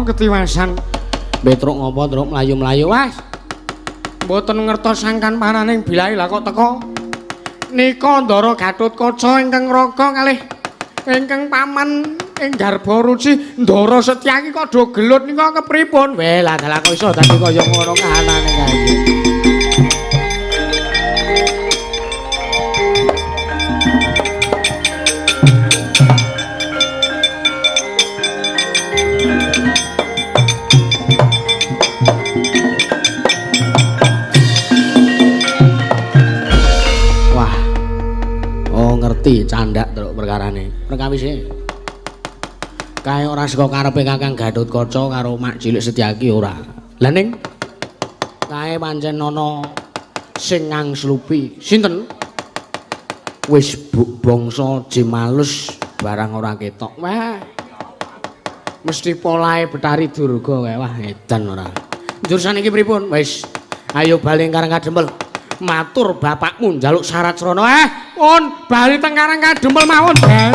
Ketiwasan Petruk ngopo truk mlayu-mlayu wes mboten ngertos sangkan paraning bilahi lah kok teko nika Ndara Gatotkaca ingkang raka kalih ingkang paman ing garba ruci Ndara Setyaki kok do gelut nika kepripun weh lah dalah kok iso dadi kaya ngono kahanane kae. Ngerti candak truk perkarane. Perkawise kae ora saka karepe Kakang Gatotkaca karo Mak Cilik Setyaki ora. Lah ning kae pancen ana sing ngangslupi. Sinten? Wis bangsa Jimalus barang ora ketok. Wah. Mesti polahe Betari Durga kae. Wah, edan ora. Njur saniki pripun? Wis ayo bali Karang Kadempel. Matur bapakmu njaluk syarat srana. Pun bali teng Karang Kadempel mawon, Ben.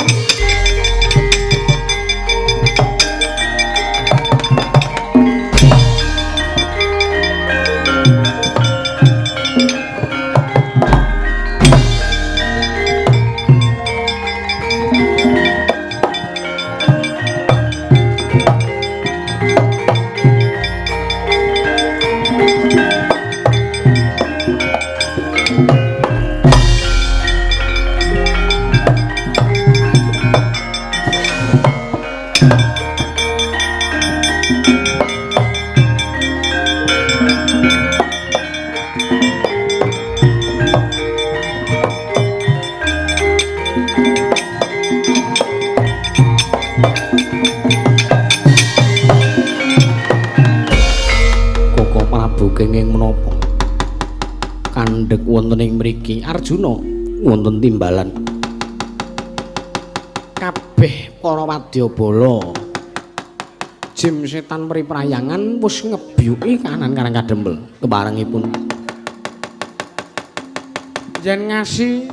Kenging menapa kandhek wonten ing mriki Arjuna wonten timbalan kabeh para wadyabala jim setan priprayangan wis ngebyuki kahanan Karang Kadempel keparengipun yen ngasi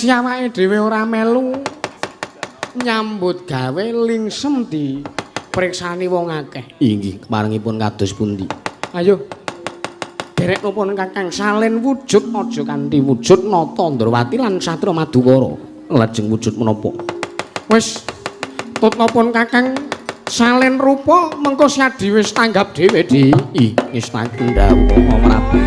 awake dhewe ora melu nyambut gawe lingsem di priksani wong akeh. Inggih, keparengipun kados pundi? Ayo. Derek napa Kakang salin wujud aja kanthi wujud nata Ndrawati lan Satria Madukara. Lajeng wujud menapa? Wis tutnapun Kakang salin rupa mengko Syadi wis tanggap dhewe di. Ih, wis ndhawuh Prabu.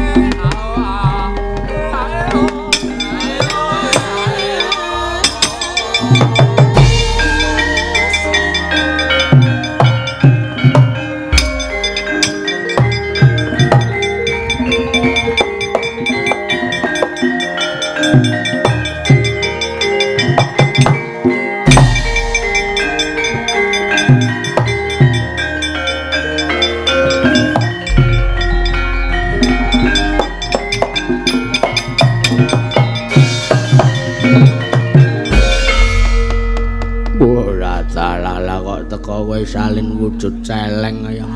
Kowe salin wujud celeng kaya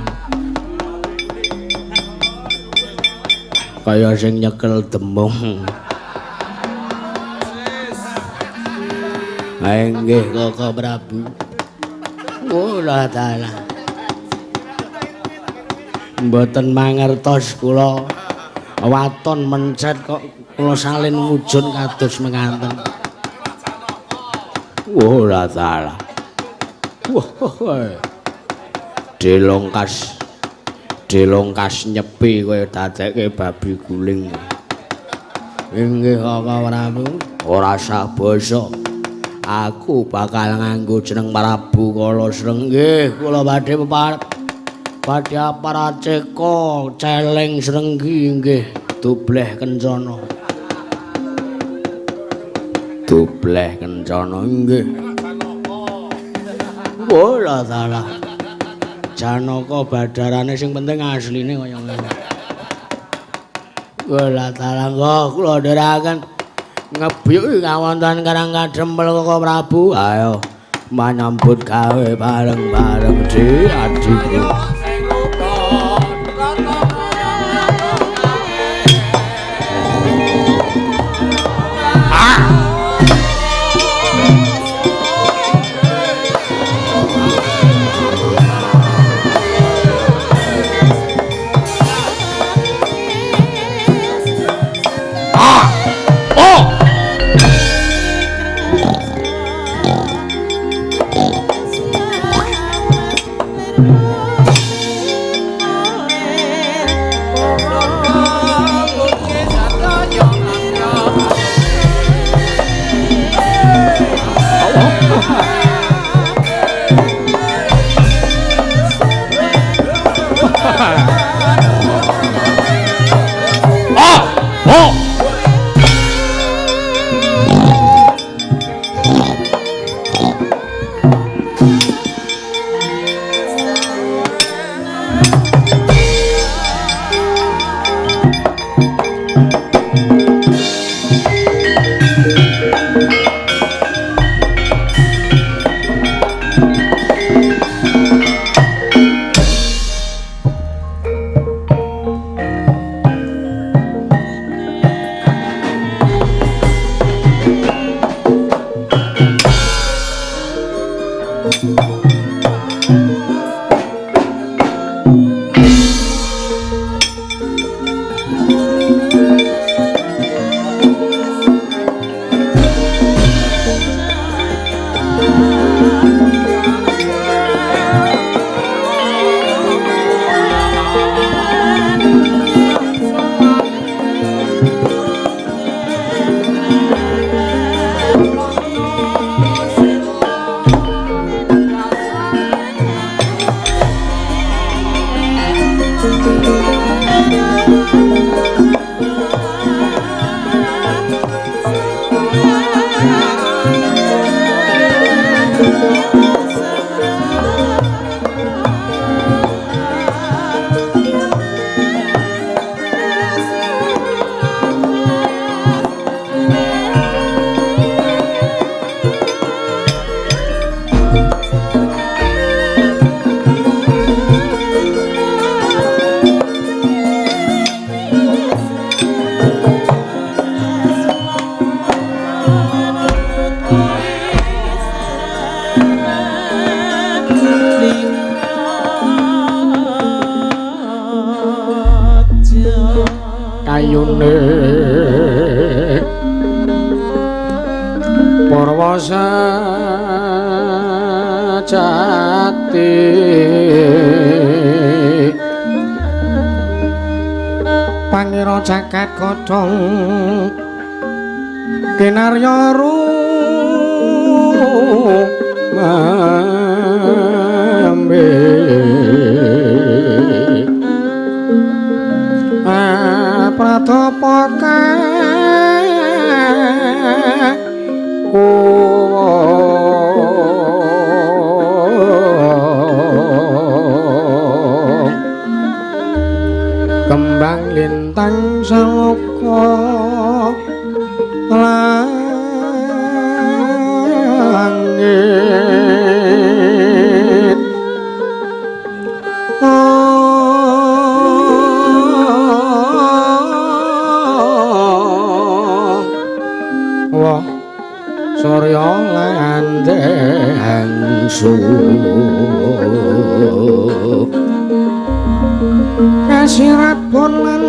kaya sing nyekel demung. Nggih Koko Prabu. Ora dalah. Mboten mangertos kula waton mencet kok kula salin wujud kados mekaten. Ora dalah. Wah, delongkas nyepi kowe dadekke babi guling. Inggih Koko Prabu, ora sah basa. Aku bakal nganggo jeneng Prabu Kala Srenggi. Kula badhe peparep badhe aparaceka celeng Srenggi inggih dubleh kencana. Dubleh kencana inggih. Ora salah. Janaka badarane sing penting asline kaya ngene. Kula talangga kula ndherekaken ngebyuk kawonten Karang Kadempel Koko Prabu. Ayo manyambut gawe bareng-bareng di adhiku. Kayune Purwa sejati pangira jagat godhong kinarya rumambe pratapa kembang lintang saloka langit. Wah surya lan dengsu kasirat pun lan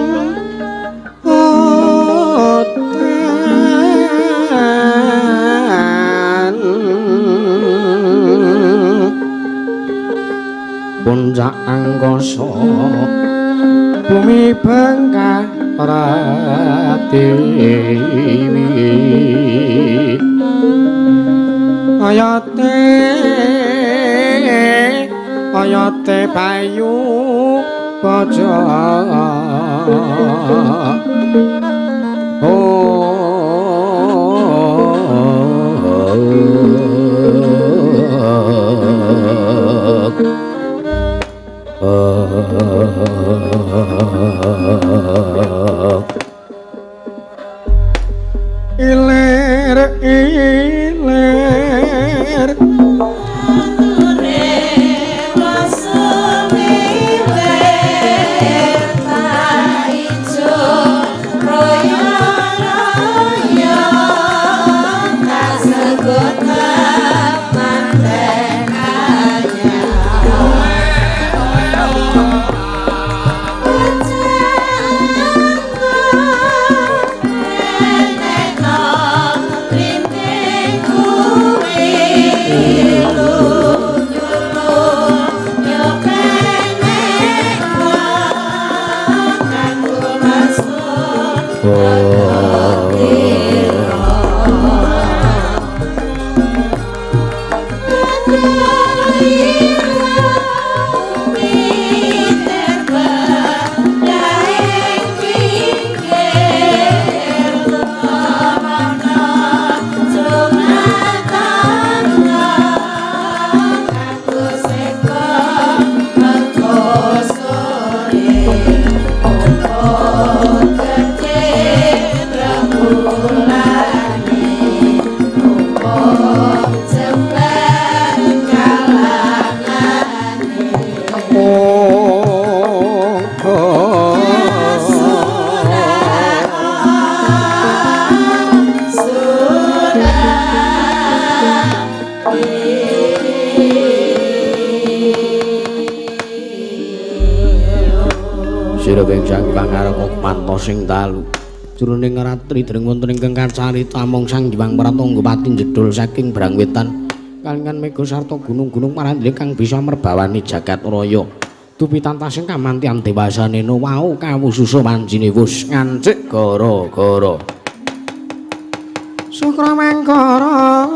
utan puncak angkasa bumi bengkah pratiwi ayate ayate bayu baja oh. Ilir ilir sing dalu jroning ratri dereng wonten ingkang kacarita mung Sang Hyang Pratangga pati njedhul saking Brangwetan kalingan mega sarta gunung-gunung marandhe kang bisa merbawani jagat raya dupi tantasing kamantian dewasanena wau kawususa wanjine wus ngancik gara-gara Sukra mangkara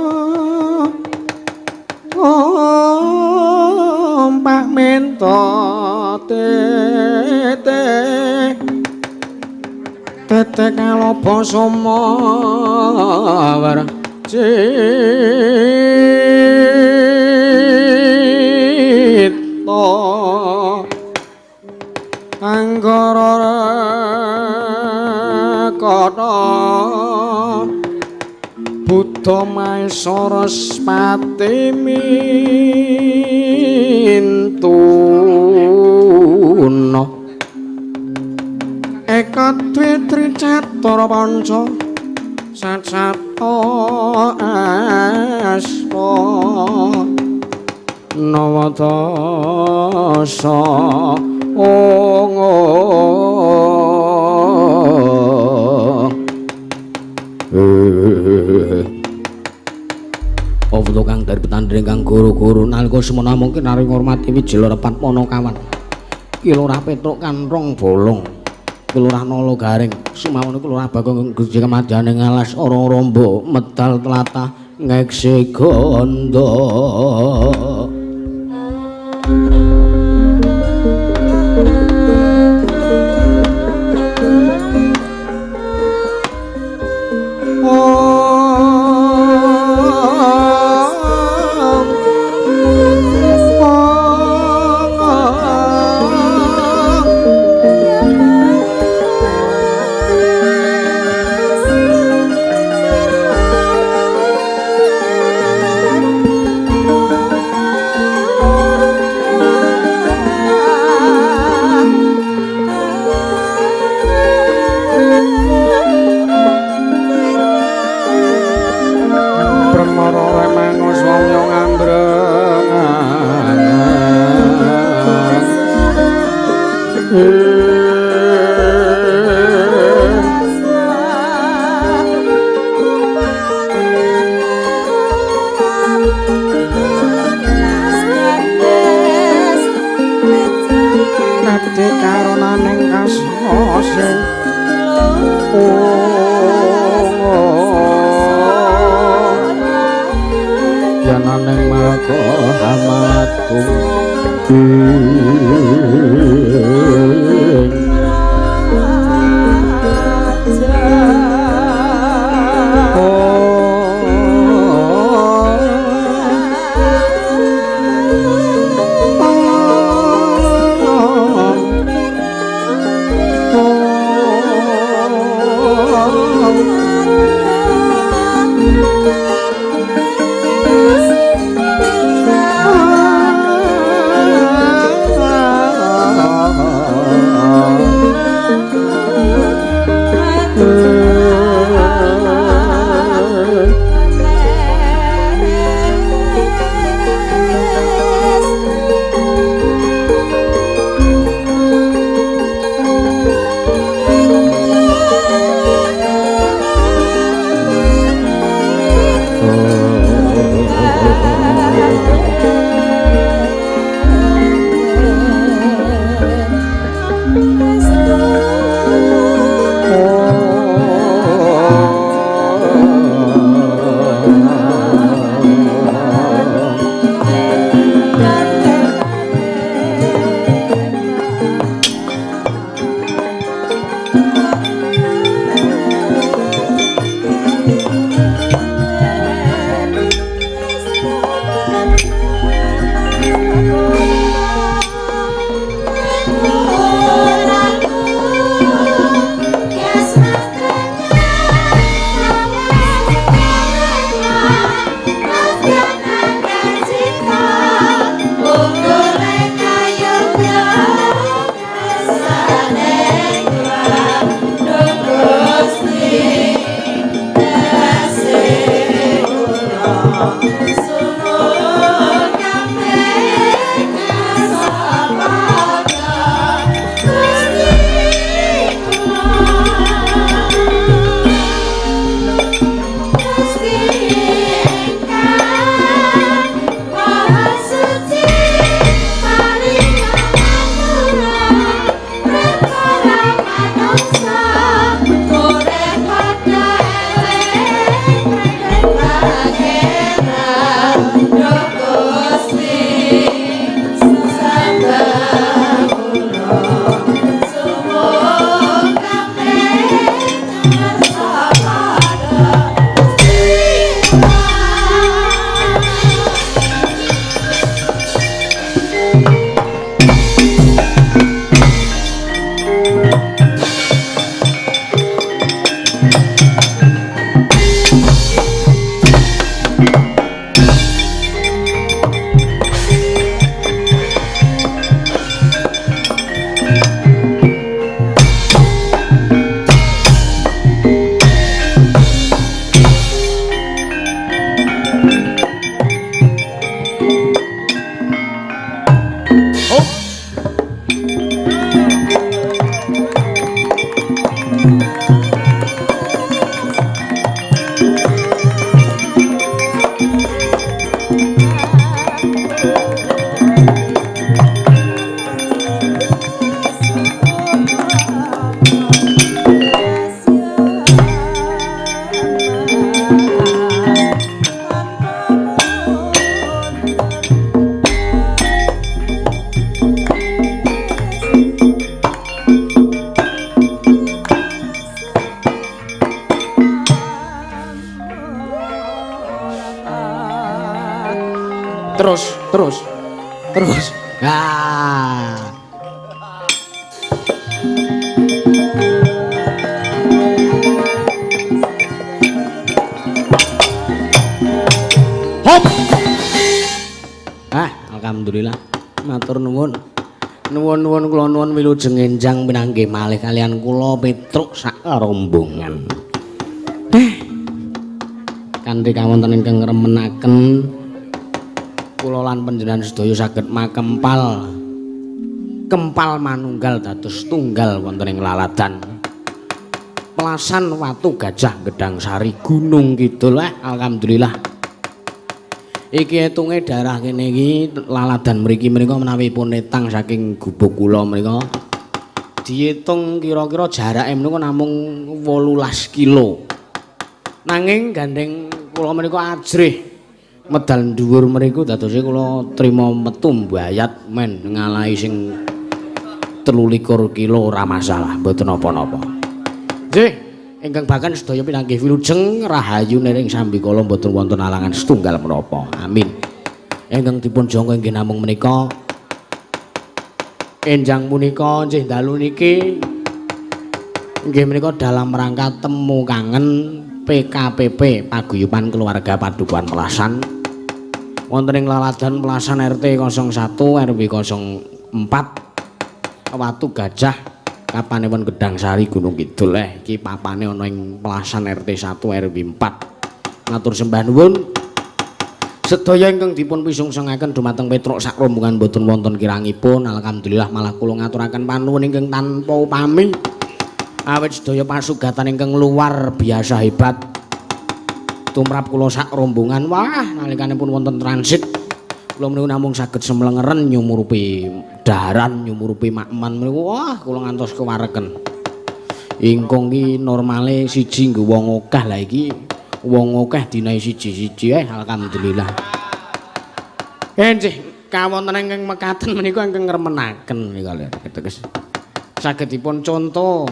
ompak mento tete tete kaloba sumawar cita anggara rekata Buddha Maesa Respati mintuna Eka dwi tri catur panca sacata aspa nawadasa ong Awta kang dari petandring kang guru-guru nalika semana mungkin arep ngurmati Wijila Repat Panakawan Ki Lurah Petruk Kanrong Bolong Ki Lurah Nala Garing sumawon Ki Lurah Bagong Gusti kemadyane ngalas ora rombo medal tlatah ngeksi gondo. Terus, terus. Terus. Ah. Hop. Ah, alhamdulillah. Matur nuwun. Nuwun-nuwun kula nuwun wilujeng enjang pinanggih malih kalian kula Petruk sak rombongan. Kanthi kawonten ingkang ngremenaken kula lan panjenengan sedaya saged makempal kempal manunggal dados tunggal wonten ing laladan Pelasan Watu Gajah Gedang Sari Gunung Kidul. Alhamdulillah. Iki etunge daerah kene iki laladan mriki menika menawi pun etang saking gubuk kula menika diitung kira-kira jarake menika namung 18 kilo. Nanging gandeng kula menika ajrih medal dhuwur mriku dadose kula trima metu mbayat men ngalahi sing 23 kilo ora masalah, mboten napa-napa. Nggih, ingkang bahkan sedaya pinanggih wilujeng rahayu nering sambikala mboten wonten alangan setunggal menapa. Amin. Ingkang dipun jangka inggih namung menika enjang punika nggih dalu niki nggih menika dalam rangka temu kangen PKPP Paguyuban Keluarga Padukuhan Pelasan wonten ing laladan Pelasan RT 01 RW 04 Watu Gajah Kapanewon Gedang Sari Gunung Kidul. Iki papane ana ing Pelasan RT 1 RW 4. Matur sembah nuwun sedaya ingkang dipun pisungsungaken dumateng Petruk sak rombongan boten wonten kirangipun. Alhamdulillah malah kula ngaturaken panuwun ingkang tanpa upami awit sedaya pasugatan ingkang luar biasa hebat tumrap kula sak rombongan. Wah, nalikanipun wonten transit kula menika namung saged semlengeren nyumurupi daharan, nyumurupi makman meniku. Wah, kula ngantos kewareken. Ingkung ki normale siji nggo wong akeh, lah iki wong akeh dinae siji-siji. Alhamdulillah. Nggih, kawonten ingkang mekaten menika ingkang ngremenaken menika lho teges. Saged dipun contoh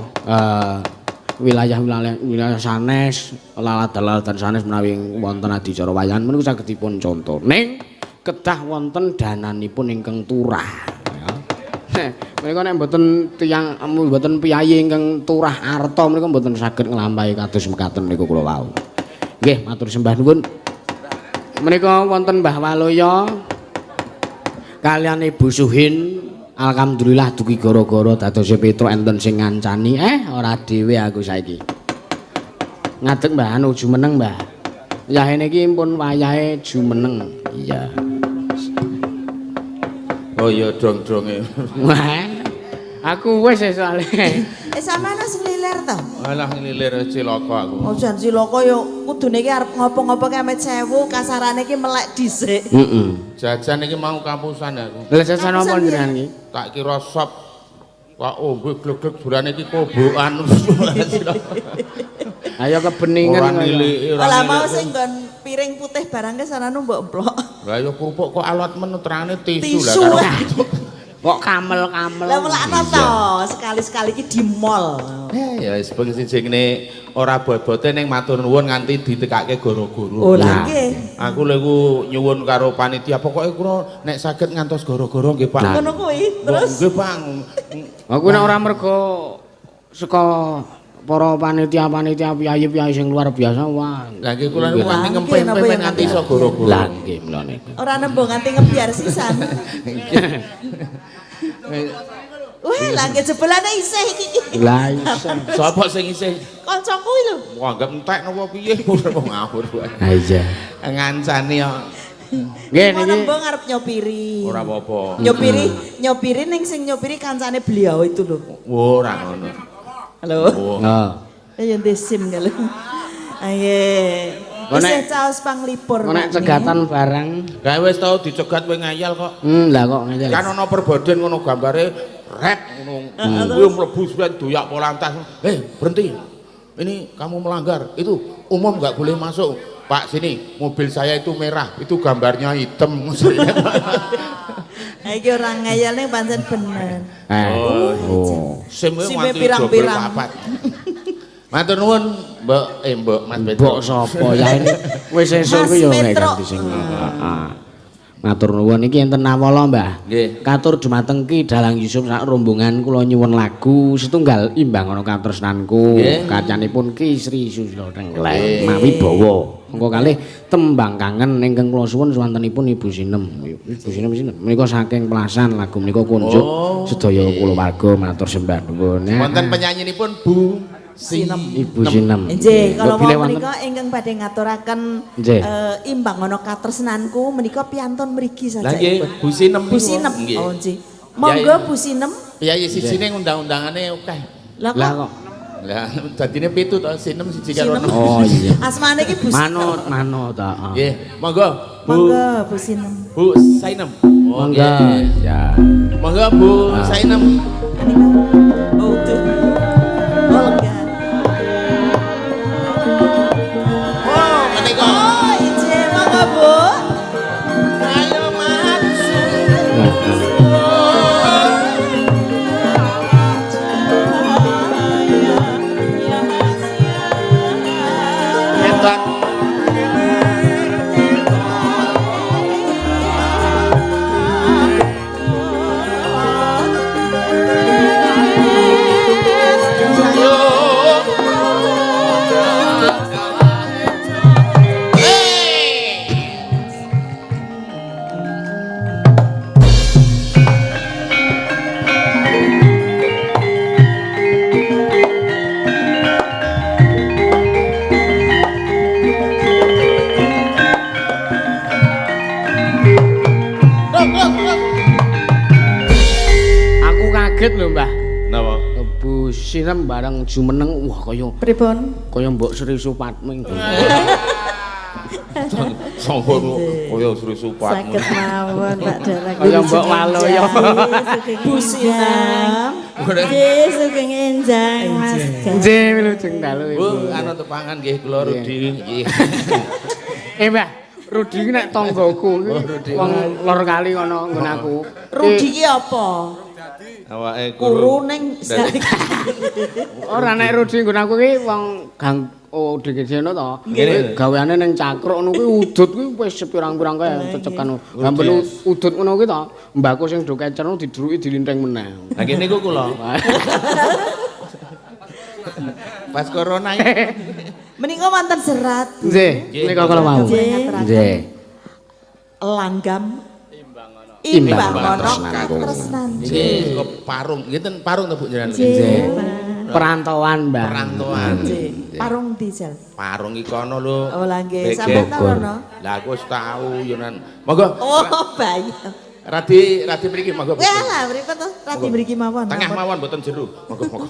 wilayah-wilayah wilayah sanes, laladan-laladan sanes menawi wonten adicara wayangan menika saged dipun contoh. Ning kedah wonten dananipun ingkang turah ya. Menika nek mboten tiyang mboten piyayi ingkang turah arta menika mboten saged nglampahi kados mekaten niku kula wau. Nggih, matur sembah nuwun. Menika wonten Mbah Waluya kalian Ibu Suhin. Alhamdulillah dugi gara-gara dadose Petruk enten sing ngancani. Ora dhewe aku saiki. Ngadeg Mbah anu jumeneng Mbah. Yahene iki pun wayahe jumeneng. Iya. Oh iya dong-donge. Wah. Aku wis soalé. Sampeyan wis nglilir to? Alah nglilir cilaka aku. Oh jan cilaka yo kudune iki arep ngopo-ngopo ki amit 1000 kasarane iki melek dhisik. Heeh. Jajan iki mau kapusan aku. Lah jajan apa jenengan iki? Tak kira sop Kok ombe glek-glek durane iki kobokan. Ayo kebeningan Ora kaya. niliki, ora Lah mau niliki. sing nggon piring putih barang ke sarane mbok emplok. Lah ya kerupuk kok alot men terane tisu lah Tisu. karo. Kok kamel-kamel. Lah mulakno to, sekali-sekali iki di mall. Ya wis ben sing jenenge ora bobote ning matur nuwun nganti ditekake goro-goro. Oh Nah. lah nggih. Aku lho iku nyuwun karo panitia pokoke kula nek saged ngantos goro-goro nggih Pak. Nah. Ngono kuwi. Terus Nggih Pak. Aku nek ora mergo saka para panitia-panitia piyayi-piyayi sing luar biasa wah. Lah nggih kula niku nganti Lah, nggih, ngempeng napa ya, nganti iso goro-goro. Lah nggih mlane. ora nembung nganti ngebiar sisan. Wah, lah nggih jebulane isih iki. Lah iso. Sapa sing isih? Kancaku iki lho. Wah, anggap entek napa piye? Ora ngawur wae. Ha iya. Ngancani kok Nggih Mau niki nembung arep nyopiri. ora apa-apa. Nyopiri, nyopiri ning sing nyopiri kancane beliau itu lho. Ora ngono. Halo. Oh. Heeh. Ya ndek SIM kalau. Ayo. Kok nek- Isih caos panglipur. Nek cegatan barang. Kae wis tau dicegat kowe ngayal kok. Lah kok ngene. Kan ana perboden ngono gambare rep ngono. Kuwi mlebu suwen doyak polantas. "Eh, berhenti. Ini kamu melanggar. Itu umum nggak boleh masuk." Pak, sini mobil saya itu merah, itu gambarnya hitam. Iki ora ngayal ning pancen bener. Eh. Oh. SIM Sime nganti pirang-pirang. dobel papat. Matur nuwun, Mbok, Mbok Mas Petro. Mbok sapa ya ini wis esuk Mas ku ya nek Petro. ganti sing. Heeh. Matur nuwun iki enten nawala, Mbah. Nggih. Katur dumateng Ki Dalang Yusuf sak rombongan kula nyuwun lagu setunggal imbang ana katresnanku. Nggih. Kacanipun Ki Sri Susilo Tengkleng Nggih. mawi bawa. Monggo kalih tembang kangen ingkang kula suwun swantenipun Ibu Sinem. Ibu Sinem sinten? Menika saking Pelasan lagu menika kunjuk Oh, sedaya kulawarga matur sembah nuwun. Wonten penyanyinipun Bu Sinem. Ibu Sinem. Nggih, kalau Mbok bilih mau wonten- menika ingkang badhe ngaturaken Nggih. Imbang ana katresnanku menika piantun mriki Lah nggih, saja. Bu Sinem. Bu niku. Sinem. Nggih. Oh nggih. Monggo Bu Sinem. Piyayi sijine ngundang-undangane akeh. Lah Lah kok kok. Lah dadine pitu to, Sinem siji karo Sinem. enem. Oh iya. Asmane iki Bu Sinem. Manut, manut ta. Nggih, monggo Bu Monggo Bu Sinem. Bu Sainem. Oh, Monggo. nggih. Ya. Monggo Bu Sainem. Oh tuh. Oh lega. Oh, menika. Oh ije monggo Bu. Ayo maju. Nyetak. Aku kaget lho, Mbah. Napa? Bu Sinem bareng jumeneng wah kaya Pripun? kaya Mbok Sri Supatmi. Sangka kaya Sri Supatmi. Saged mawon Pak Dalang. Kaya Mbok Waloyo. Bu Sinem. Nggih, sugeng enjang Mas. Nggih, wilujeng dalu Bu, Ibu. anu tepangan nggih kula Rudi nggih. Eh, Mbah, Rudi ki nek tanggaku ki wong lor kali kono nggon aku. Rudi ki apa? Awake Kuru ning Ora nek Rudi nggon aku ki wong gang ODGJ ngono to. Nggih. Gaweane ning cakruk ngono kuwi udut kuwi wis sepirang-pirang kae cecekan. Gampel udut ngono kuwi to, mbako sing do kecer ngono didruki dilinteng meneh. Lah nggih niku kula. Pas corona iki. Menika wonten serat Nggih, menika kala wau. Nggih. Nggih. Langgam Imbang Imbang ana katresnanku. katresnan. Nggih, kok parung. Nggih ten parung to Bu jenengan. Nggih. Perantauan, Mbah. Perantauan. Nggih. Parung diesel. Parung iki kono lho. Oh lah nggih, Bege. sampeyan tau rono. Lah aku wis tau yo nan. Monggo. Oh, baik. Radi radi mriki monggo. Bu. Wah, lah mripun to? Radi mriki mawon. Tengah mawon mboten jero. Monggo monggo.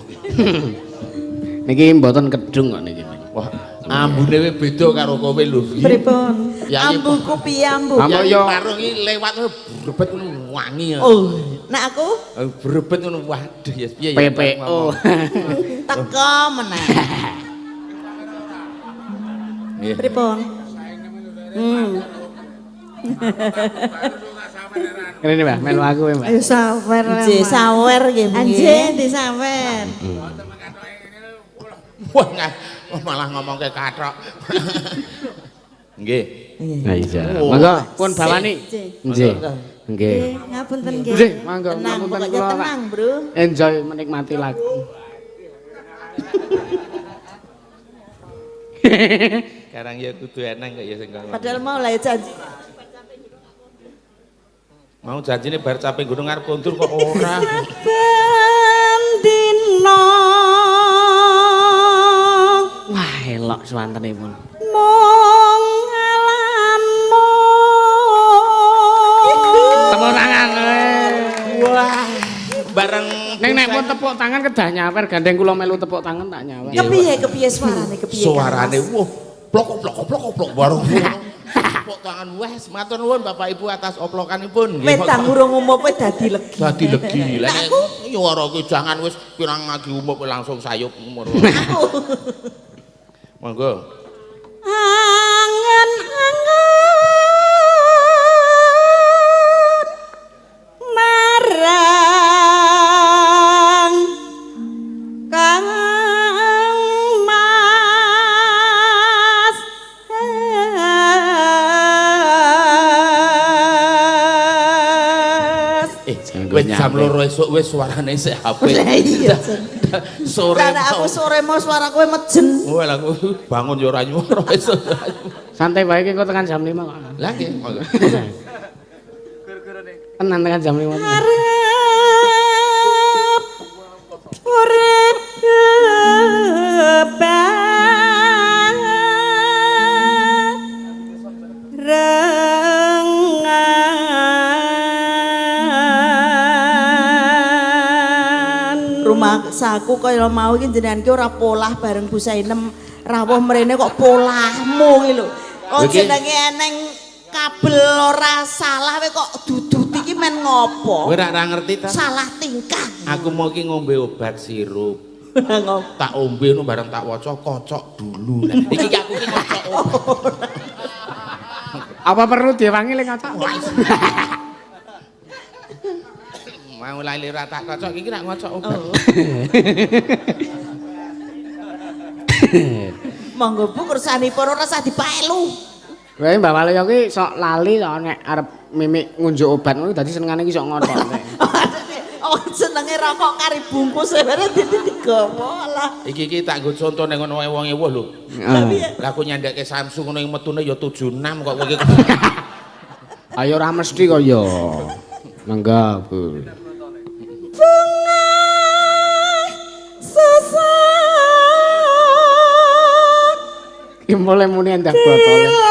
Niki mboten kedung kok niki. Wah, ambune we beda karo kowe lho. Pripun? Yayi Ambuku piye ambu? Ambu Yayi yo. parung iki lewat brebet ngono wangi ya. Oh, Nek aku Berebet ngono waduh ya piye ya. PPO. teko meneh. Nggih. Pripun? Ngene Mbah, melu aku ya, Mbah. Ayo sawer. Nggih, sawer nggih, Bu. Anjing disawer. Wah, malah ngomongke kathok. Nggih. Nah iya. Monggo pun bawani. Nggih. Nggih. Ngapunten nggih. Nggih, monggo Tenang, ngapunten pokoknya kula. Pak. tenang, Bro. Enjoy menikmati lagu. Sekarang ya kudu eneng kok ya sing ngomong. Padahal mau lah ya janji. Mau janjine bar capek gunung arep kondur kok ora. Saben dina Wah, elok swantenipun. mung ngalamun. Tepuk tangan. Wah, bareng Ning nek pun tepuk tangan kedah nyawer gandeng kula melu tepuk tangan tak nyawer. Kepiye kepiye suarane kepiye? Suarane wah, plok plok plok plok bareng. Tepuk tangan wes, matur nuwun Bapak Ibu atas oplokanipun. Nggih. Wedang urung umup kowe dadi legi. Dadi legi. Lah nek nyuara ki jangan wis pirang lagi umup langsung sayup umur. Aku. Monggo. Angen-angen marang Kang Mas. Wis jam 2 esuk wis suarane sik apik. Lah iya. Sore. Lah nek aku sore mau suara kowe mejen. Wah, lah aku bangun yo ora nyuara esuk. Santai wae ki engko tekan jam 5 kok. Lah nggih, monggo. Tenan tekan jam 5. Arep urip bebarengan. Rumah saku kaya mau iki jenengan ki ora polah bareng Bu Sainem rawuh mrene kok polahmu ki lho. Oh Iki- jenenge eneng kabel ora salah kowe kok dudut iki men ngopo? Kowe ora ngerti ta? Salah tingkah. Aku mau ki ngombe obat sirup. Ngopo? Tak ombe nu bareng tak waca kocok dulu. Lah iki ki aku ki ngocok obat. Apa perlu diwangi lek kocok? Mau lali ora tak kocok iki rak ngocok obat. Monggo Bu kersanipun ora usah dipaelu. Wae Mbak Waluyo ki sok lali to nek arep mimik ngunjuk obat ngono dadi senengane ki sok ngotot. Oh senenge rokok kari bungkus e bare digawa lah. Iki ki tak nggo conto ning ngono wong ewuh lho. Heeh. Lah aku nyandhake Samsung ngono metune ya 76 kok kowe iki. Ayo ora mesti kok ya. Monggo, Bu. Bunga sesak Ki mulai muni endah botole. Dilakoni.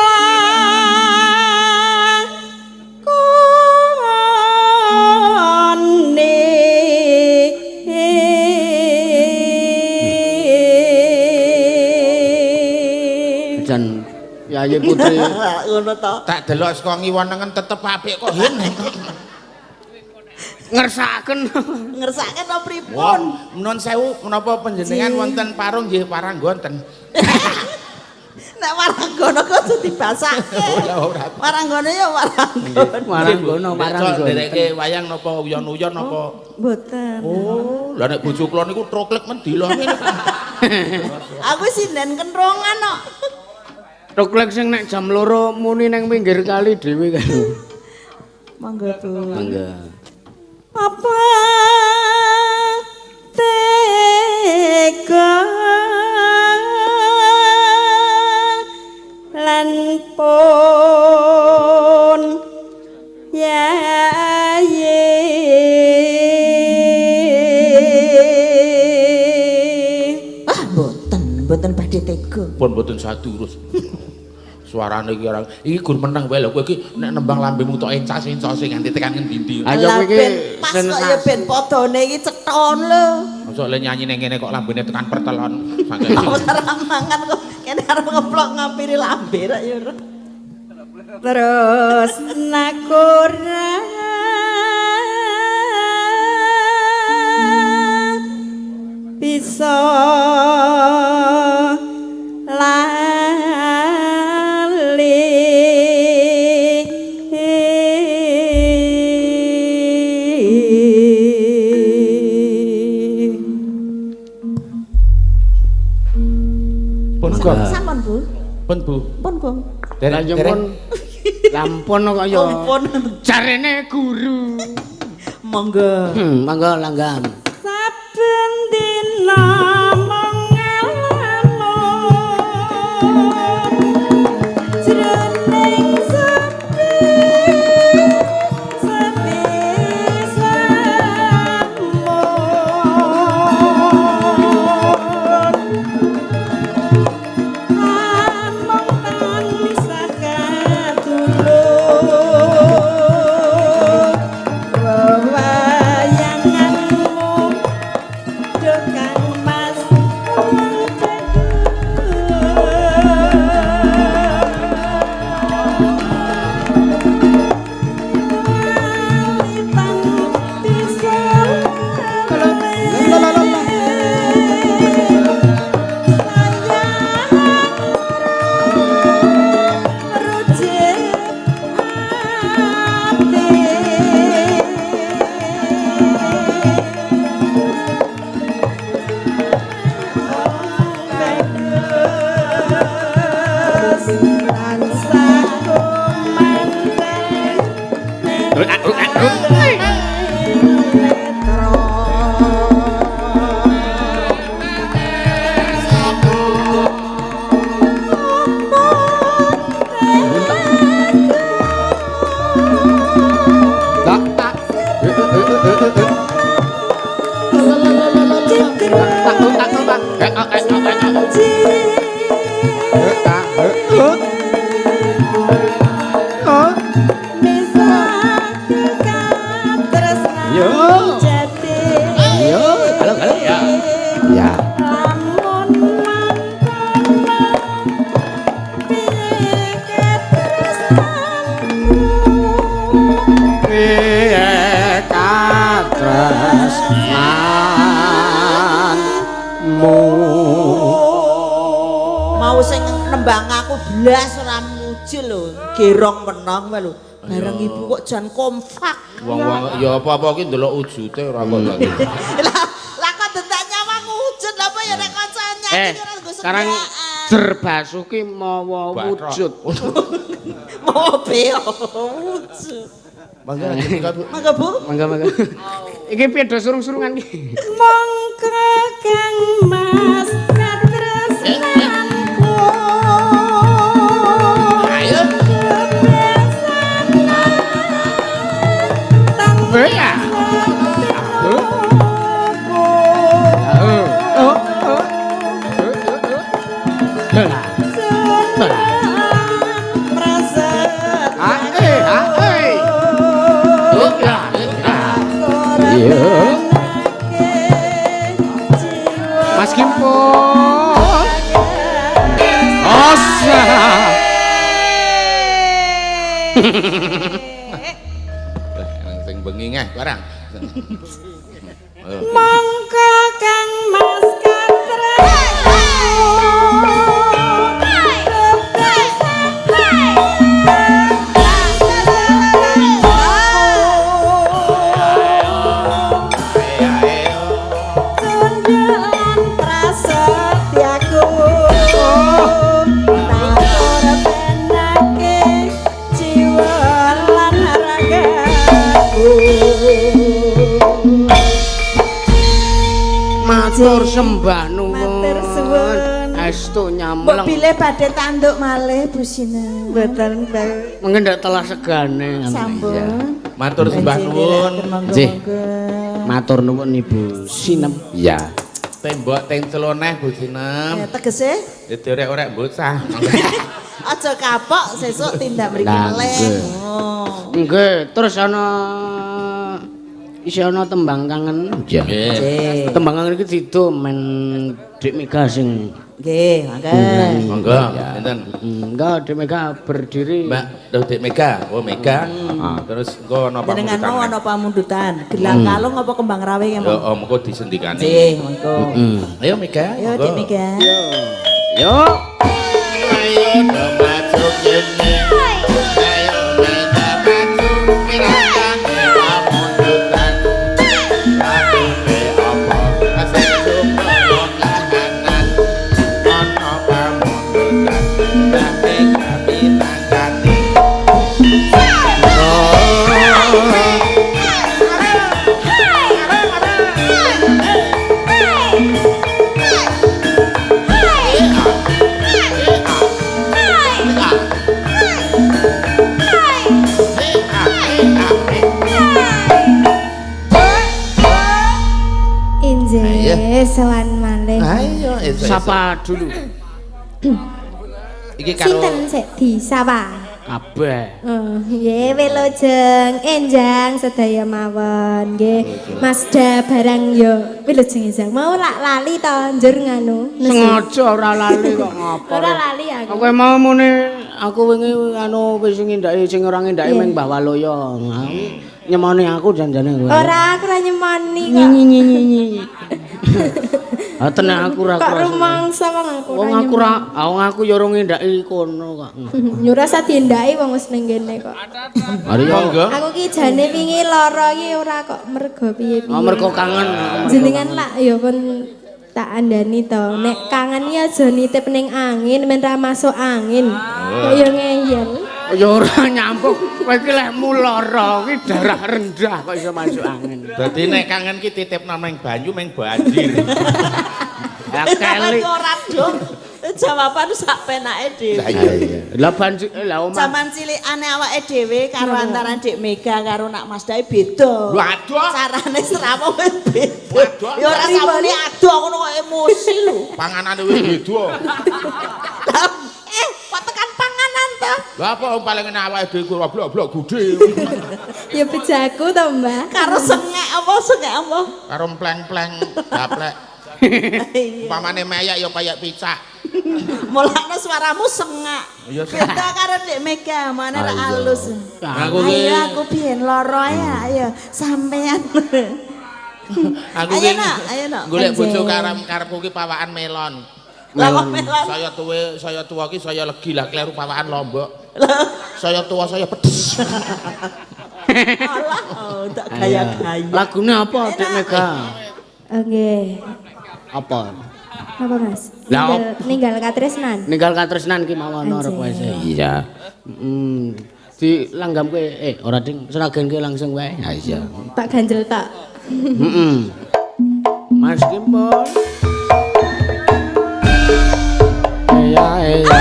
Jan Yayi Putri Ngono to. Tak delok saka ngiwon nengen tetep apik kok hin. ngersakaken. Ngersake to pripun? Wah, nun sewu menapa panjenengan wonten parung nggih paranggonten. Nek waranggono kok aja dibasake. Ora ora. Waranggono ya waranggono. Waranggono, waranggono. Ndereke wayang napa uyon-uyon napa? Mboten. Oh, lah nek bojo kula niku troklek mendilo ngene. Aku sinden kenrongan kok. Toklek sing nek jam 2 muni nang pinggir kali dhewe kan. Monggo Bu. Monggo. Apa tega lan pun yayi. Ah mboten, mboten badhe tega. Pun mboten sadurus. Suarane iki ora iki gur meneng wae lho kowe iki nek nembang lambemu tok encas-encose nganti tekan ngendi-endi. Ayo Lah kowe iki ben pas kok ya ben podone iki ceton lho. Mosok le nyanyi ning ngene kok lambene tekan pertelon. Saking Ora mangan kok kene arep ngeplok ngampiri lambe rak ya ora. Terus nakurang Bisa lali. Pun gong. Sampun, Bu. Pun Bu. Pun, Gong. Derek, Lah ya derek. pun. Lampun kok ya. Ampun. Jarene guru. Monggo. Monggo langgam. Saben dina mung ngalamun jroning sepi sepi samun amung tansah katulung wewayanganmu duh Kang Mas. Tak tak. Tak tak tak. Yo. Yo, halo halo ya. Ya. Piye katresnanmu? Mau sing nembang aku blas ora muji lho, gerong menang wae lho. Bareng ibu kok jan kompak. Wong-wong ya apa-apa ki ndelok wujute ora kok lagi. Lah lah kok dentak nyawang wujud lha apa ya nek kancane iki ora nggo Sekarang sediaan. Jerbasuki mawa Bathok. wujud. Mau beo wujud. Mangga lanjut Bu. Mangga Bu. Mangga mangga. Iki piye do surung-surungan iki? Monggo Kang Mas katresnanku. Ayo. Ya. Oh. Oh. Oh. Lah. Ah, eh, ah, eh. Oh, ya. Iya. Mas Kimpul. Osa. Lah sing bengi ngeh barang. Ayo. Monggo Kang Mas katresnanku. Tunjukan prasetyaku tak benake jiwa lan ragaku. Matur sembah nuwun. Matur suwun. Estu Mbok nyamleng. bilih badhe tanduk malih Bu Sina. Mboten Mbak. Mungkin ndak telah segane. Sampun. Matur sembah nuwun. Nggih. Matur nuwun Ibu Sinem. Iya. Tembok teng celoneh Bu Sinem. Ya, tegese Diorek-orek bocah. aja kapok sesuk tindak mriki Lah, meleh. nggih. Oh. Nggih, terus ana Isih ana tembang kangen. Iya. Nggih. Tembang kangen iki didum men Dik Mega sing Nggih, mangke. Monggo, enten. Enggak, Dik Mega berdiri. Mbak, lho Dik Mega. Oh, Mega. Terus engko ana Jenengan pamundutan. mau ana pamundutan. Gelang kalung apa kembang rawe Ya, ya, oh, mengko disendikane. Nggih, monggo. Ayo Mega. Ayo Dik Mega. Yo. Ayo do maju kene. Ayo Mega maju mirangkane pamundutan. Lagune apa sing supaya kahanan. Ana pamundutan. Mbak Mega minangkani. Injih, sowan malih. Ayo, esuk-esuk. Sapa dulu. Iki karo Sinten sik disapa? Kabeh. Oh, nggih, wilujeng enjang sedaya mawon nggih. Mazda barang yo wilujeng enjang. Mau lak lali to njur nganu. nesu. Sengaja ora lali kok ngapa. Ora lali aku. Aku mau muni aku wingi anu wis ngindaki sing ora ngindaki Iya. ming Mbah Waluya. Nyemoni aku janjane kowe. Ora aku ora nyemoni kok. Nyi. Ah tenan aku ora Kok krasa. rumangsa wong aku Wong aku ora, wong aku ya ora ngindaki kono kok. Nyura ora diendaki wong wis ning kene kok. Mari yo. Monggo. Aku ki jane wingi lara ki ora kok mergo piye-piye. Oh, mergo kangen. Jenengan lak ya pun tak andani to. Nek kangen ya aja nitip ning angin men ra masuk angin. Kok ya ngeyel. Ya ora nyambung. Kowe iki lehmu lara, iki darah rendah kok iso masuk angin. Dadi nek kangen ki titipno nang banyu meng banjir. Ya keli. Ora dong. Jawaban sak penake dhewe. Lah iya. Lah banjir lah omah. Zaman cilikane awake dhewe karo antara Dik Mega karo Nak Mas Dai beda. Lho adoh. Carane srawung wis beda. Waduh. Ya ora samune adoh ngono kok emosi lho. Panganane wis beda. Lah, kok tekan panganan to? Lah apa wong paling enak awake dhewe ku blok-blok gudhe. Ya bejaku to, Mbah. Karo sengek apa sengek apa? Karo mpleng-pleng gaplek. Iya. Umpamane meyek ya kayak picak. Mulane suaramu sengak. Iya, sengak. Beda karo Dik Mega, mana ra alus. Aku ki Ayo aku biyen lara ya, ayo sampean. aku Ayo ki nak, ayo nak. golek bojo karepku ki pawakan melon. Lah kok melon. Saya tuwe, saya tua ki saya legi lah kleru pawakan lombok. Saya tua saya pedes. Alah, oh, tak gaya-gaya. Lagune apa Dik Mega? Nggih. Apa? Apa Mas? Lah, Ninggal, ninggal katresnan. Ninggal katresnan ki mawon Anjay. request. Iya. Heeh. Di langgam kowe ora ding seragenke langsung wae. Ha iya. Tak ganjel tak. Heeh. Mas Kimpul. Iya iya.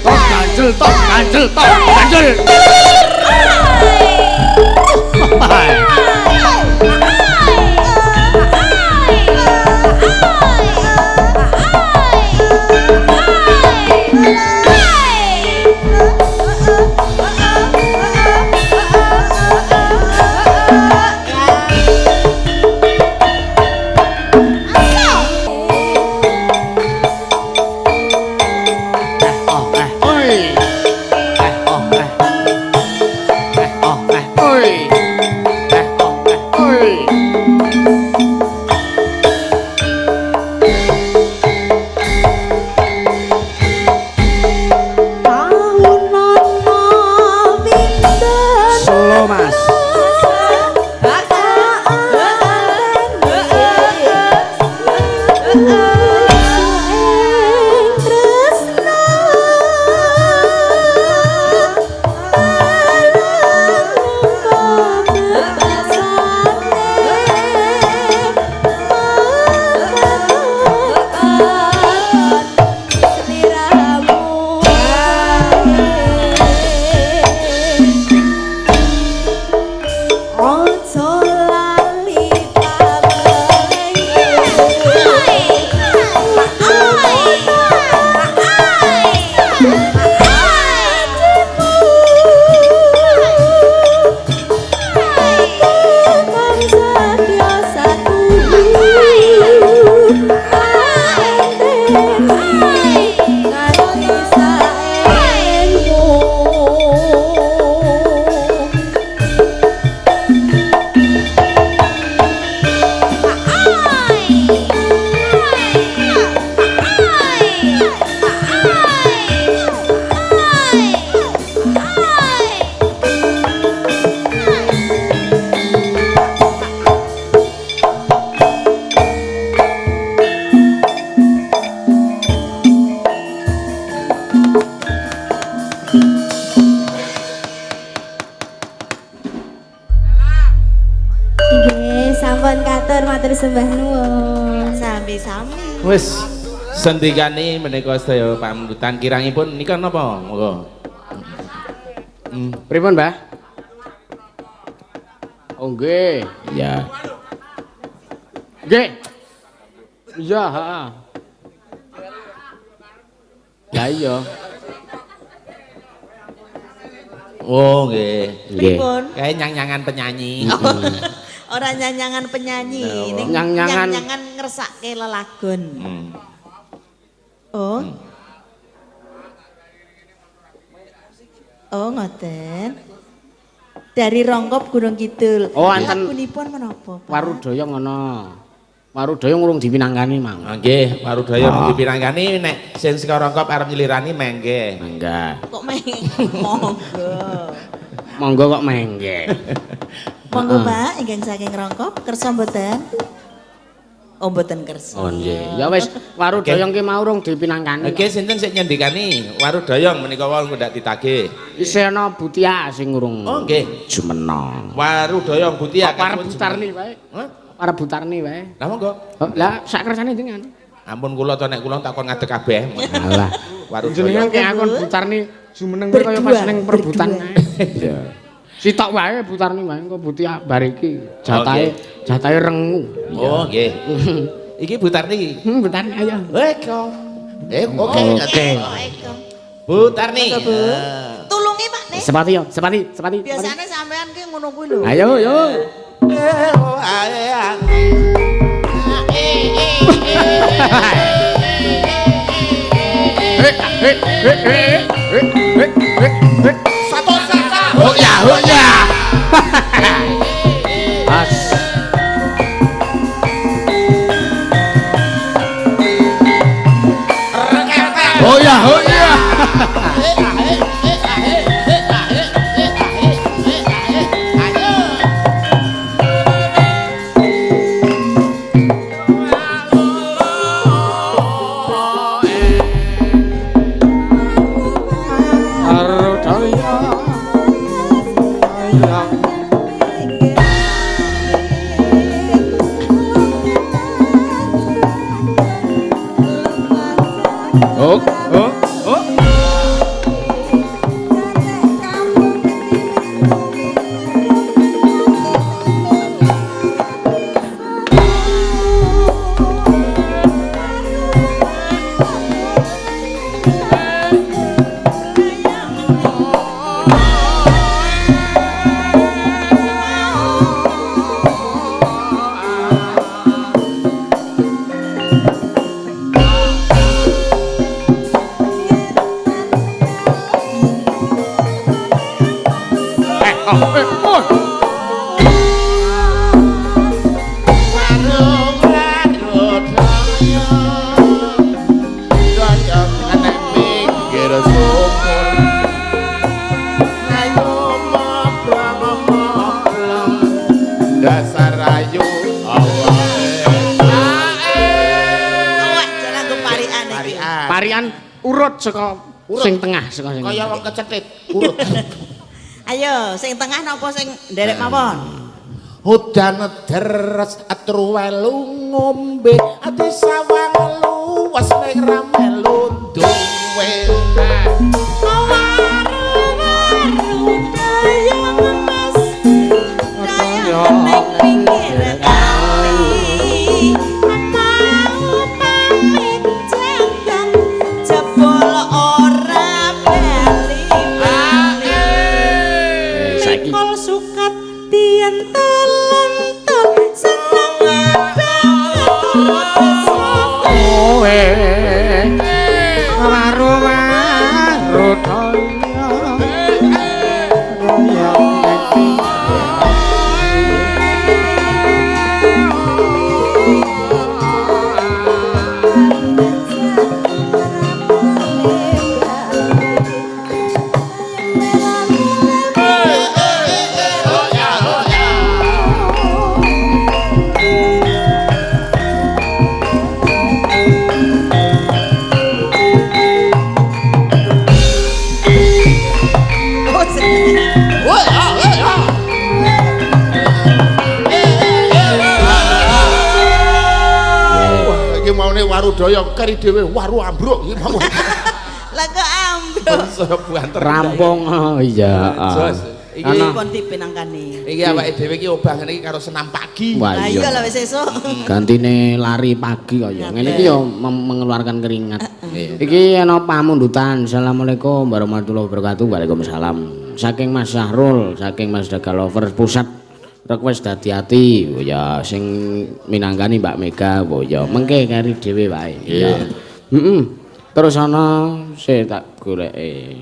Tok ganjel tok ganjel tok ganjel. Oh eh oi. Eh oh eh. Sampun katur matur sembah nuwun. Sami-sami. Wis sendikane menika sedaya pamrutan kirangipun nika napa? Monggo. Pripun, Mbah? Oh, nggih. Iya. Nggih. Iya, heeh. Ya iya. Oh, nggih. Nggih. Pripun? Kae nyang-nyangan penyanyi. Ora nyanyangan penyanyi, ning Nyang-nyangan. nyangan ngersake lelagon. Hmm. Oh. Oh, ngoten. Dari Rongkop Gunung Kidul. Oh, enten. Lagunipun menapa, Pak? Warudaya ngono. Warudaya ngurung dipinangkani mang. Ah, nggih, Warudaya mung dipinangkani nek sing saka Rongkop arep nyelirani mengge. Mangga. Kok meng monggo. Monggo kok mengge. Monggo, Pak, ingkang saking Rongkop kersa mboten? Oh, mboten kersa. Oh nggih. Ya wis Warudaya ki mau urung dipinangkani. Nggih, sinten sing nyendikani? Warudaya menika wau ndak ditagih. Isih ana Butia sing urung. Oh, nggih. Jumeneng. Warudaya Butia Arep butarni wae. Hah? Arep butarni wae. Lah monggo. Oh, lah sak kersane jenengan. Ampun kula to nek kula takon ngadeg kabeh. Alah. Warudaya. Jenengan ki akon butarni jumeneng kuwi kaya pas ning perebutan kae. Iya. Sitok wae butarni wae engko Butia bar iki jatahe jatahe rengu. Oh, nggih. Iki Butarni. Butarni ayo. Eko. Oke. Oke. Oh, Eko. Butarni. Monggo, Bu. Tulungi, Pak, nih. Sepati yo, sepati, sepati. Biasane sampean ki ngono kuwi lho. Ayo yo. Oh, ae, ah. Satu satu. Oh ya, oh ya. As. Oh ya, oh ya. Oh, oh, oh. Dasar ayu Awak jalan ke parian iki. Parian urut saka sing tengah saka sing. Kaya wong kecetit urut. Ayo, sing tengah napa sing nderek mawon? Udan deres truwelu ngombe ati sawang luwes ning ra melu duwe. Waru-waru dayang emas. Dayang ning pinggir kali. Mau pamit jangan jebol ora bali-bali. Saiki Mikul sukat dientel-entel seneng banget kowe waru-waru daya. waru doyong keri dhewe waru ambruk iki mau. Lah kok ambruk. Saya buanter. Rampung. Oh iya. Jos. Iki Ana. Kon dipinangkani. iki awake dhewe iki obah ngene iki karo senam pagi. Wah Lah iya iya. lah wis esuk. Gantine lari pagi kaya. Ngene iki ya mengeluarkan keringat. Iki ana pamundutan. Assalamualaikum warahmatullahi wabarakatuh. Waalaikumsalam. Saking Mas Syahrul, saking Mas Dagal Lovers Pusat request dadi ati. Oh ya sing minangkani Mbak Mega. Oh ya mengke kari dhewe wae. Iya. Heeh. Terus ana sik tak goleke.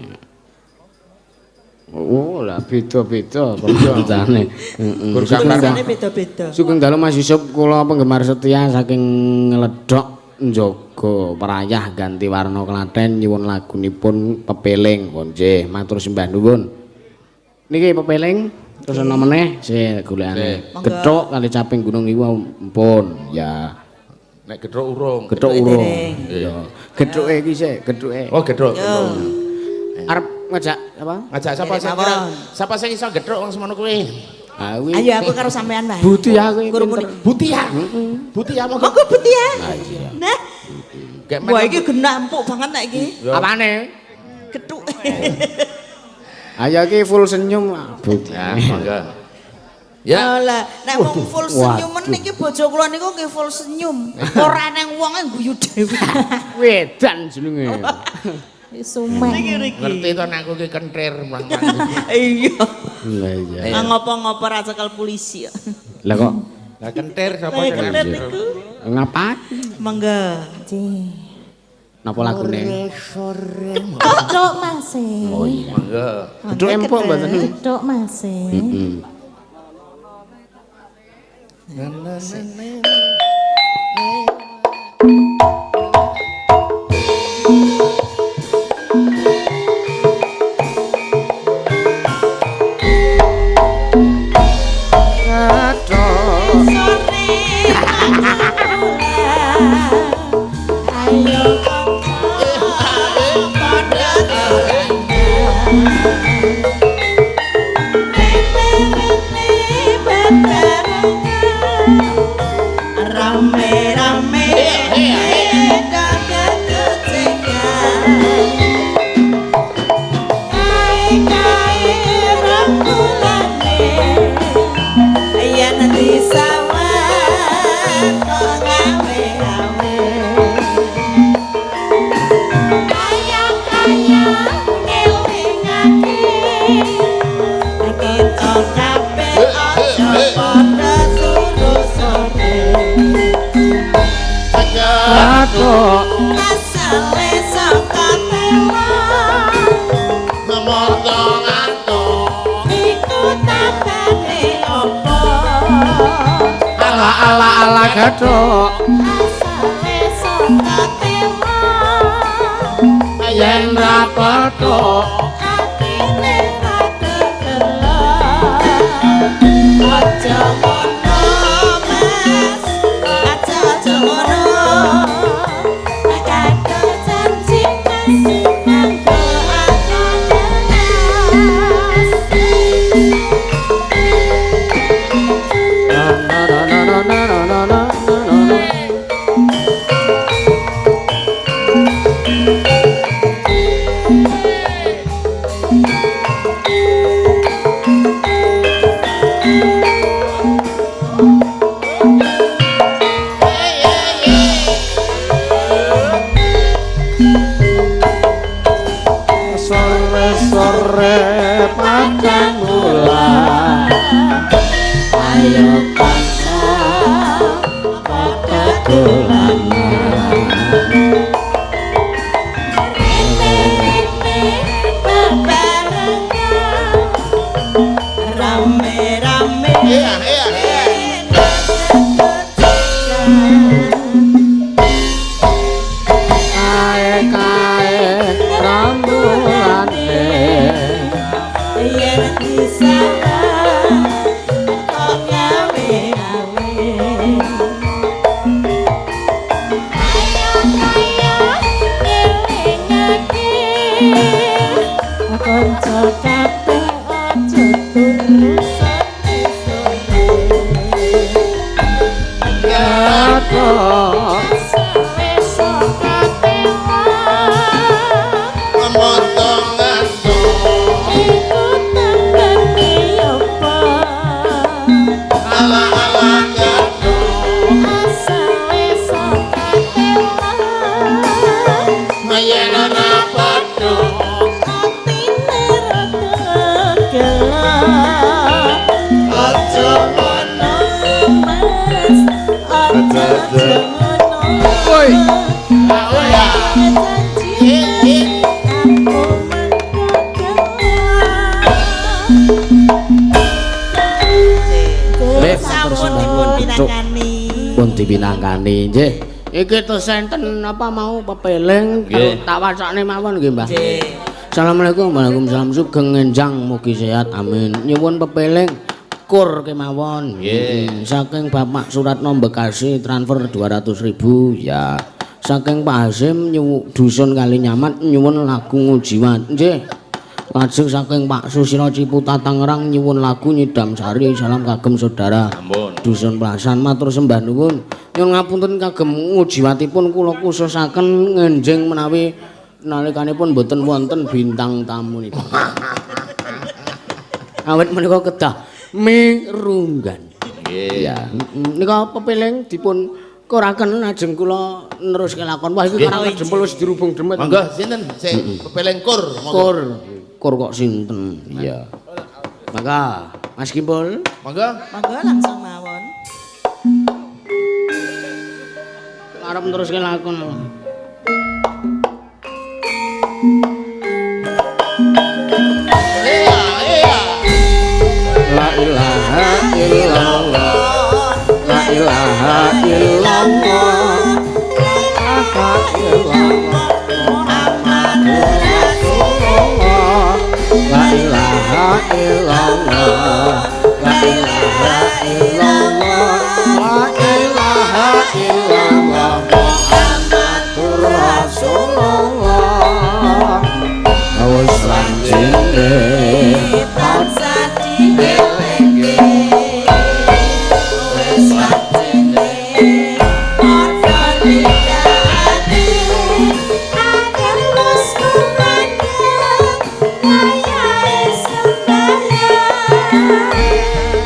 Oh lah beda-beda pemundutane. Heeh. Bergambar. Rasane beda-beda. Sugeng dalu Mas Yusuf, kula penggemar setia saking Ngledhok njaga perayah ganti warna Klaten nyuwun lagunipun Pepeling. Oh nggih, matur sembah nuwun. Niki Pepeling terus ana meneh sik golekane. Monggo. Gethuk kali caping gunung iku ampun ya. Nek gethuk urung. Gethuk Gethuke urung. dereng. Iya. Gethuke iki sik, gethuke. Oh gethuk. Yo. Arep ngejak apa? Ngajak sapa sing Mawon. kira sapa sing iso gethuk wong semono kuwi? Ah kuwi. Ayo aku karo sampean wae. Buti aku iki Kurmuni. pinter. Butia. Butia monggo. Monggo Buti ya. Ah iya. Nah, Gek wah iki genah empuk banget nek iki. Apane? Gethuk. Ayo iki full senyum lah. Buti. Ya, monggo. Ya, Lah, nek wong full senyumen Waduh. niki bojo kula niku nggih full senyum. Ora nang wonge guyu dhewe. Wedan jenenge. Sumek. Niki riki. ngerti to nek aku ki kentir mang. Iya. Lah iya. Ngopo-ngopo ra cekel polisi. Lah kok Lah kentir sapa Lah sing kentir niku. ngapain? Monggo. Napa lagune? Gethuk Mas. Oh iya. Monggo. Gethuk empuk mboten. Gethuk Mas. Heeh. Sore ayo padha rame-rame kae-kae rangkulane yen di sawah kok ngawe-awe Kaya-kaya ngelingake. kita kabeh aja padha turu sore Gethuk. asale saka telo Memorto ngantuk. iku tambane opo Ala ala ala gethuk. Asale saka telo. Yen ra petuk. Atine padha gelo. aja ngono mas aja aja ngono Kadang janji Mas nganggo aku jelas. Na na na na na na na na na. Sore-sore padang bulan. Ayo kanca padha dolanan. Rene-rene bebarengan. rame-rame Iya, iya, iya. Kae-kae rambulane. yen di sawah kok ngawe-awe Kaya-kaya ngelingake. Kanca kabeh aja turu sore-sore. ngono Mas, aja ngono. Woi. Janji aku Nggih, sampun dipun pinangkani. Pun dipinangkani, nggih. Iki terus enten apa mau pepeling tak wacane mawon nggih, Mbah. Nggih. Assalamualaikum, waalaikumsalam, sugeng enjang, mugi sehat, amin. Nyuwun pepeling kur kemawon. Nggih. Saking Bapak Suratno Bekasi transfer 200.000 ya. Saking Pak Hasim nyuwun dusun Kalinyamat nyuwun lagu Ngujiwat. Nggih. Lajeng saking Pak Susilo Ciputat Tangerang nyuwun lagu Nyidam Sari, salam kagem saudara. Ampun. Dusun Plasan matur sembah nuwun. Nyuwun ngapunten kagem ngujiwatipun kula khususaken ngenjing menawi nalikanipun mboten wonten bintang tamunipun. Awit menika kedah mirunggan. Nggih. Ya, nika pepeling dipun kuraken lajeng kula neruske lakon. Wah iki Nggih. karang jempol wis dirubung demet. Monggo sinten sing pepeling kur monggo. Kur. Kur kok sinten? Iya. Mangga, Mas Kimpul. Monggo. Monggo langsung mawon. Arep neruske lakon. Iya, iya. La ilaha illallah. La ilaha illallah. La ilaha illallah. Muhammadur Rasulullah. La ilaha illallah. La ilaha illallah. La ilaha illallah. Muhammadur Rasulullah. Wis lanjine tansah dielingke. Wis wajine padha nindakake. Adem wis kumandhang wayahe sembahyang.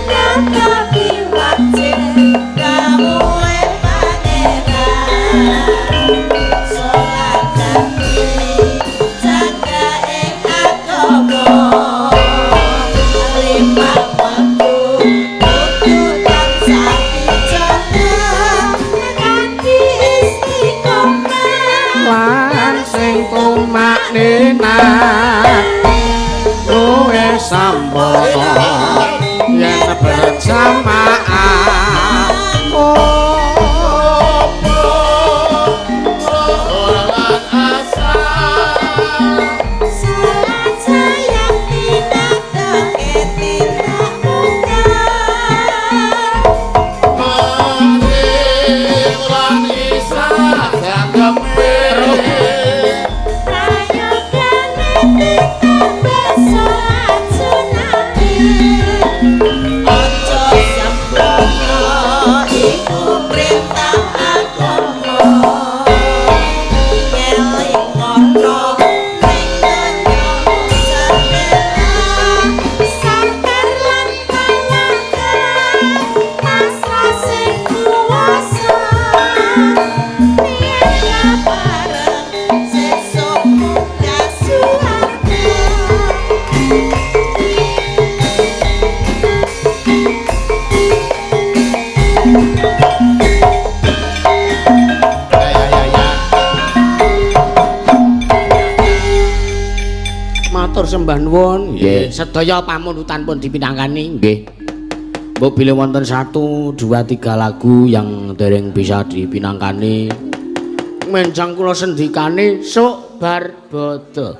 Natapi wajib Dawuhe pangeran. Salat kanthi jaga ing agama. Lima wektu kudu tansah dijaga. kanthi istiqomah. Lan sing tumaknina luwe sampono yen berjamaah. Ora asal. Salat sayang Tinatake tindak mungkar. Maghrib lan Isya jangkepe. Prayogane ditambah salat sunate. Aja sembrono iku perintah agama. Ngeling ana ning donya sepela. Sabar lan tawakal, pasrah sing kuwasa. Yen bareng sesuk munggah Suwarga. Ya ya ya ya. Matur sembah nuwun. Nggih. Sedaya pamundutan pun dipinangkani nggih. Mbok bilih wonten 1 2 3 lagu yang dereng bisa dipinangkani. Menjang kula sendikane sok bar bodho.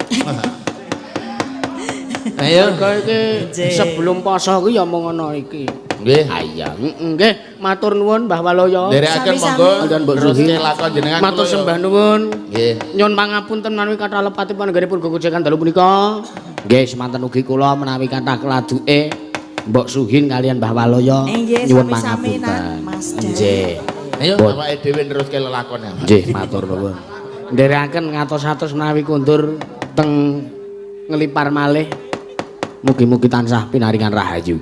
Ayo. Mergo iki Nggih. sebelum poso kuwi ya mung ana iki. Nggih. Ah iya, nggih, matur nuwun Mbah Waloyo. Nderekaken Sami-sami. monggo Wonten Mbok neruske Suhi. lakon jenengan. Matur kula ya. sembah nuwun. Nggih. Nyun pangapunten menawi kathah lepatipun anggenipun gogojekan dalu punika. Nggih, semanten ugi kula menawi kathah keladuke Mbok Suhin kalian Mbah Waloyo Nggih, nyuwun sami-sami, pangapunten. Nan, Mas Dan. Nggih. Ayo Mbok. awake dhewe neruske lelakon ya. Nggih, matur nuwun. Nderekaken ngatos-atos menawi kundur teng ngelipar malih. Mugi-mugi tansah pinaringan rahayu.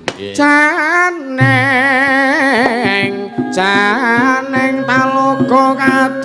Caneng, caneng taloka